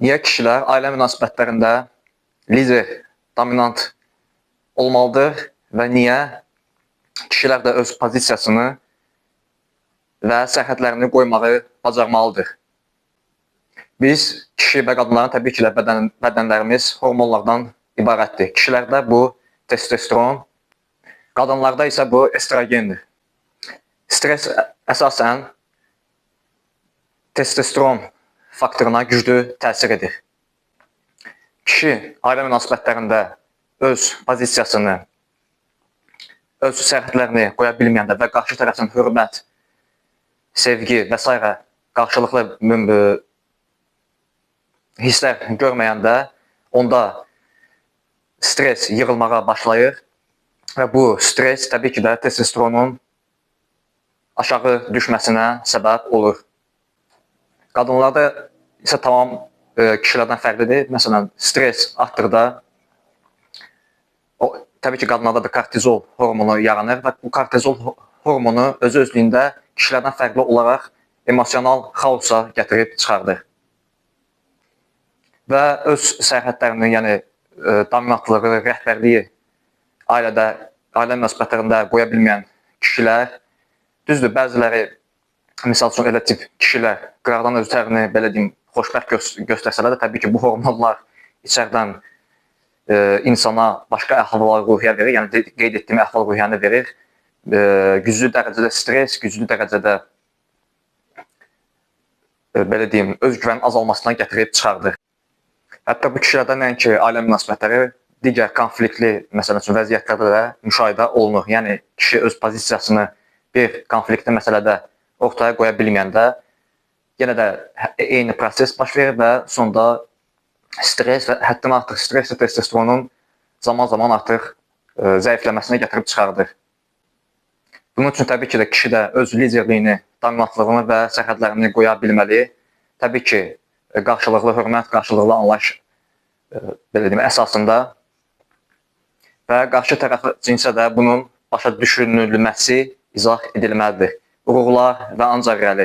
Niyə kişilər ailə münasibətlərində lider, dominant olmalıdır və niyə kişilər də öz pozisiyasını və sərhədlərini qoymağı bacarmalıdır? Biz kişi və qadınların təbii ki də bədənlərimiz hormonlardan ibarətdir. Kişilərdə bu testosteron, qadınlarda isə bu estrogendir. Stres əsasən testosteron faktoruna güclü təsir edir. Kişi ailə münasibətlərində öz pozisiyasını, öz sərhədlərini qoya bilməyəndə və qarşı tərəfdən hörmət, sevgi və s. qarşılıqlı hisslər görməyəndə onda stres yığılmağa başlayır və bu stres təbii ki də testosteronun aşağı düşməsinə səbəb olur. Qadınlarda isə tamam kişilərdən fərqlidir. Məsələn, stres artdıqda təbii ki, qadınlarda da kortizol hormonu yaranır və bu kortizol hormonu özü özlüyündə kişilərdən fərqli olaraq emosional xaosa gətirib çıxardır. Və öz sərhədlərini, yəni dominantlığı, rəhbərliyi ailədə, ailə münasibətlərində qoya bilməyən kişilər, düzdür, bəziləri, misal üçün elə tip kişilər qıraqdan özlərini, belə deyim, xoşbəxt göstərsələr də, təbii ki, bu hormonlar içərdən insana başqa əhval-ruhiyyə verir, yəni qeyd etdiyim əhval-ruhiyyəni verir. Güclü dərəcədə stres, güclü dərəcədə belə deyim, özgüvənin azalmasına gətirib çıxardır. Hətta bu kişilərdə nəinki ailə münasibətləri, digər konfliktli, məsəl üçün, vəziyyətlərdə də müşahidə olunur. Yəni, kişi öz pozisiyasını bir konfliktli məsələdə ortaya qoya bilməyəndə yenə də eyni proses baş verir və sonda stres və həddən artıq stres və testosteronun zaman-zaman artıq zəifləməsinə gətirib çıxardır. Bunun üçün təbii ki də kişi də öz liderliyini, dominantlığını və sərhədlərini qoya bilməli. Təbii ki, qarşılıqlı hörmət, qarşılıqlı anlayış, belə deyim, əsasında və qarşı tərəf cinsə də bunun başa düşünülməsi izah edilməlidir. Uğurlar və ancaq irəli.